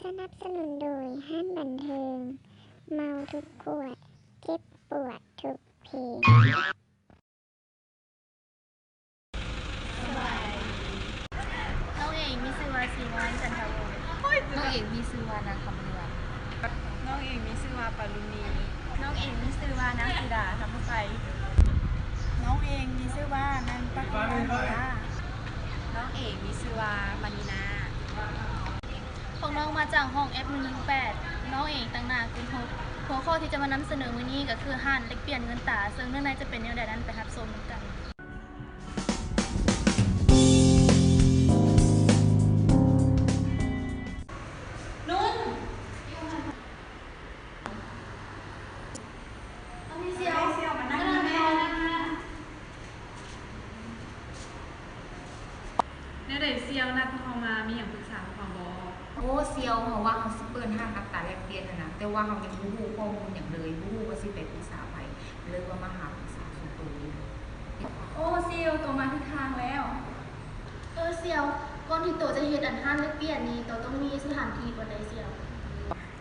ສະໜັບສະໜູນໂດຍຮ້ານບັນເທີງ ເມົາທຸກຂວດ ເຈັບປວດທຸກເພງ. ນ້ອງເອງມີຊື່ວ່າ ຊີວອນ ຈັນທະວົງ. ນ້ອງເອງມີຊື່ວ່າ ນາງຄຳເດືອນ. ນ້ອງເອງມີຊື່ວ່າ ປາລຸນີ. ນ້ອງເອງມີຊື່ວ່າ ນາງສີດາ ທຳມະໄຊ. ນ້ອງເອງມີຊື່ວ່າ ນາງປະພາ ເດຊາ. ນ້ອງເອງມີຊື່ວ່າ ມະນີນາ. ພວກນ້ອງມາຈາກຫ້ອງ ເອັຟ ໜຶ່ງໜຶ່ງແປດ. ນ້ອງເອງຕາງໜ້າກຸ່ມຫົກ. ຫົວຂໍ້ທີ່ຈະມານຳສະເໜີມື້ນີ້ກໍຄື ຮ້ານແລກປ່ຽນເງິນຕາ, ເຊິ່ງເນື້ອໃນຈະເປັນແນວໃດນັ້ນ ໄປຮັບຊົມນຳກັນ. ນຸນ ເອົາ ມີສ່ຽວ ສ່ຽວ ມານັ່ງນີ້ແມ່. ແນວໃດສ່ຽວ ນັດພວກເຮົາມາ ມີຫຍັງປຶກສາພວກເຮົາບໍ່? ໂອ້ ສ່ຽວ ເຮົາວ່າເຮົາຊິເປີດຮ້ານອັດຕາແລກປ່ຽນຫັ້ນນະ, ແຕ່ວ່າເຮົາຍັງບໍ່ຮູ້ຂໍ້ມູນຫຍັງເລີຍ, ບໍ່ຮູ້ວ່າຊິໄປປຶກສາໃຜ, ເລີຍວ່າມາຫາປຶກສາສ່ວນໂຕນີ້. ໂອ້ ສ່ຽວ ໂຕມາຖືກທາງແລ້ວ. ເອີ ສ່ຽວ ກ່ອນທີ່ໂຕຈະເຮັດອັນຮ້ານແລກປ່ຽນນີ້ ໂຕຕ້ອງມີສະຖານທີ່ກ່ອນໃດສ່ຽວ?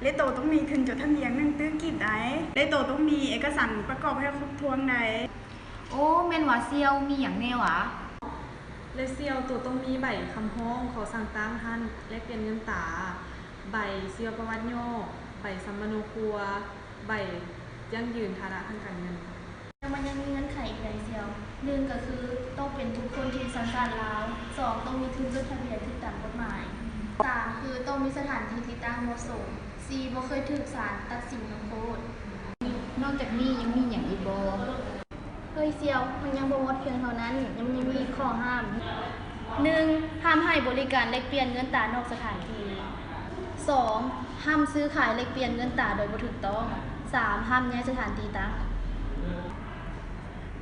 ແລະ ໂຕຕ້ອງມີທຶນຈົດທະບຽນໜຶ່ງຕື້ກີບໃດ໋ ແລະ ໂຕຕ້ອງມີເອກະສານປະກອບໃຫ້ຄົບຖ້ວນໃດ໋. ໂອ້ ແມ່ນຫວາສ່ຽວ, ມີຫຍັງແດ່ຫວາ? ແລະ ສ່ຽວ ໂຕຕ້ອງມີໃບຄຳຮ້ອງຂໍສ້າງຕັ້ງຮ້ານແລກປ່ຽນເງິນຕາ, ໃບຊີວະປະຫວັດຫຍໍ້, ໃບສຳມະໂນຄົວ, ໃບຢັ້ງຢືນຖານະທາງການເງິນ. ແຕ່ມັນຍັງມີເງື່ອນໄຂອີກໃດ໋ສ່ຽວ. ໜຶ່ງກໍຄືຕ້ອງເປັນບຸກຄົນທີ່ສັງກັດລາວ, ສອງ ຕ້ອງມີທຶນຈົດທະບຽນຖືກຕາມກົດໝາຍ, ສາມ ຄືຕ້ອງມີສະຖານທີ່ຕິດຕັ້ງເໝາະສົມ, ສີ່ ບໍ່ເຄີຍຖືກສານຕັດສິນລົງໂທດ. ນອກຈາກນີ້ຍັງມີຫຍັງອີກບໍ່? ເຮີ້ຍສ່ຽວ, ມັນຍັງບໍ່ໝົດພຽງເທົ່ານັ້ນ, ມັນຍັງມີຂໍ້ຫ້າມ. ໜຶ່ງ ຫ້າມໃຫ້ບໍລິການແລກປ່ຽນເງິນຕານອກສະຖານທີ່. ສອງ ຫ້າມຊື້ຂາຍແລກປ່ຽນເງິນຕາໂດຍບໍ່ຖືກຕ້ອງ. ສາມ ຫ້າມຍ້າຍສະຖານທີ່ຕັ້ງ.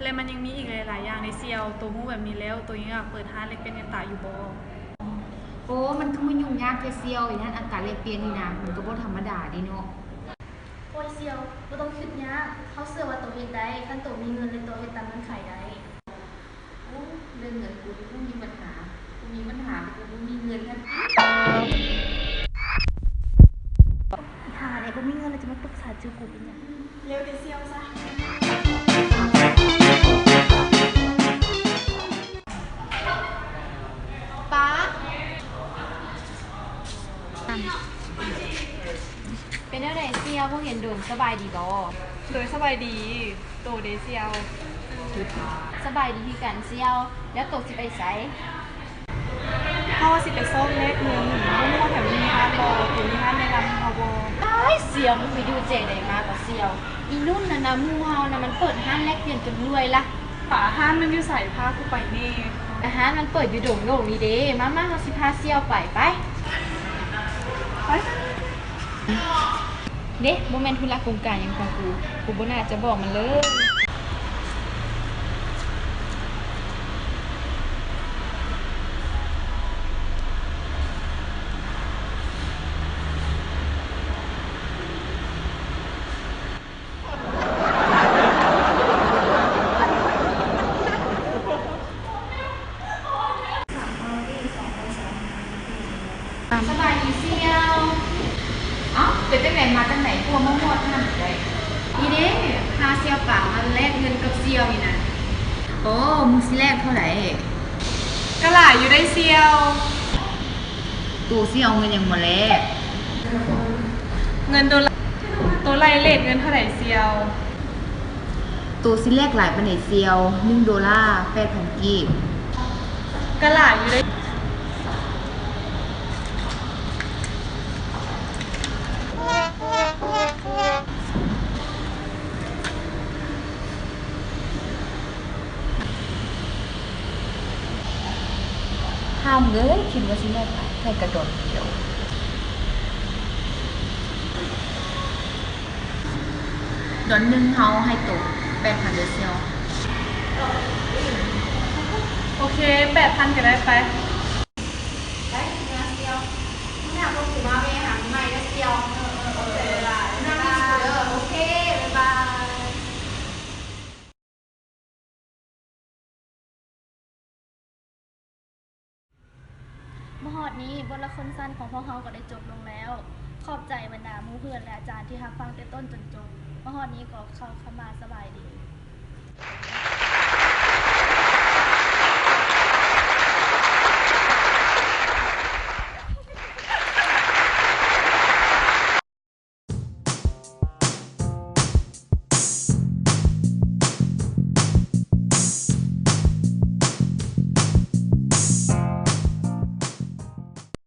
ແລະ ມັນຍັງມີອີກຫຼາຍໆຢ່າງເດສ່ຽວ. ໂຕຮູ້ແບບນີ້ແລ້ວ ໂຕຍັງຢາກເປີດຮ້ານແລກປ່ຽນເງິນຕາຢູ່ບໍ່? ໂອ້ ມັນຄືມາຫຍຸ້ງຍາກແທ້ສ່ຽວ, ຮ້ານອັດຕາແລກປ່ຽນນີ້ນະ ມັນກໍບໍ່ທຳມະດາເດເນາະ. ໂອ້ຍສ່ຽວ, ບໍ່ຕ້ອງຄິດຍາກ, ເຮົາເຊື່ອວ່າໂຕເຮັດໄດ້, ຄັນໂຕມີເງິນ ແລະ ໂຕເຮັດຕາມເງື່ອນໄຂໄດ້. ໂອ້ ເລື່ອງເງິນກູນີ້ບໍ່ມີບັນຫາ, ກູມີບັນຫາແຕ່ກູບໍ່ມີເງິນຫັ້ນ. ອີຫ່າໃດບໍ່ມີເງິນແລ້ວຈະມາປຶກສາຈື່ກູເປັນຫຍັງ? ເລັວແຕ່ສ່ຽວຊະ. ປ້າ ເປັນແນວໃດສ່ຽວ ບໍ່ເຫັນດົນ, ສະບາຍດີບໍ່? ໂດຍ ສະບາຍດີ. ໂຕເດສ່ຽວ? ສະບາຍດີຄືກັນສ່ຽວ. ແລ້ວໂຕຊິໄປໃສ? ເຮົາວ່າຊິໄປຊອກແລກເງິນ, ບໍ່ຮູ້ວ່າແຖວນີ້ມີຮ້ານບໍ່? ໂຕມີຮ້ານແນະນຳເຮົາບໍ່? ອ້າຍ ສ່ຽວ, ມຶງໄປຢູ່ແຈໃດມາກໍສ່ຽວ? ອີນຸ່ນນະນະ, ໝູ່ເຮົານະ ມັນເປີດຮ້ານແລກປ່ຽນຈົນລວຍລະ. ປາ ຮ້ານມັນຢູ່ໃສ? ພາກູໄປແດ່. ອາຫານມັນເປີດຢູ່ດົງໂດງນີ້ເດ. ມາ ມາ ເຮົາຊິພາສ່ຽວໄປ. ໄປ ໄປ ໄປ. ເດ້ ບໍ່ແມ່ນທຸລະກົງການຫຍັງຂອງກູ, ກູບໍ່ໜ້າຈະບອກມັນເລີຍ. ສະບາຍດີສ່ຽວ. ເອົ້າ ເປັນຈັ່ງໃດ ມາຈັ່ງໃດ ຄືວ່າມາຮອດຫັ້ນໄດ໋? ນີ້ເດ້ ພາສ່ຽວປາມາແລກເງິນກັບສ່ຽວນີ້ນະ. ໂອ້ ມຶງຊິແລກເທົ່າໃດ? ກະຫຼາຍຢູ່ໄດ໋ສ່ຽວ. ໂຕຊິເອົາເງິນຫຍັງມາແລກ? ເງິນໂດລາ. ໂຕໄລ່ເລດເງິນເທົ່າໃດສ່ຽວ? ໂຕຊິແລກຫຼາຍປານໃດສ່ຽວ? ໜຶ່ງໂດລາ ແປດພັນກີບ. ກະຫຼາຍຢູ່ເດ້. ຫ້າມເອີຍ ຄິດວ່າຊິແລກຫຼາຍ ແລກກະດອນດຽວ. ດອນໜຶ່ງເຮົາໃຫ້ໂຕແປດພັນເດີສ່ຽວ. ໂອເຄ ແປດພັນກະໄດ້ ໄປ. ໄປ ເມືອສ່ຽວ. ມື້ໜ້າພວກກູມາແວ່ຫາໃໝ່ເດີສ່ຽວ. ເອີ ເອີ ເອີ ເວລາ ໂອເຄ ບາຍບາຍ. ມາຮອດນີ້ ບໍ່ ລະຄົນສັ້ນຂອງພວກເຮົາກໍໄດ້ຈົບລົງແລ້ວ. ຂອບໃຈບັນດາໝູ່ເພື່ອນ ແລະ ອາຈານທີ່ຮັບຟັງແຕ່ຕົ້ນຈົນຈົບ. ມາຮອດນີ້ກໍຂໍຄຳວ່າສະບາຍດີ.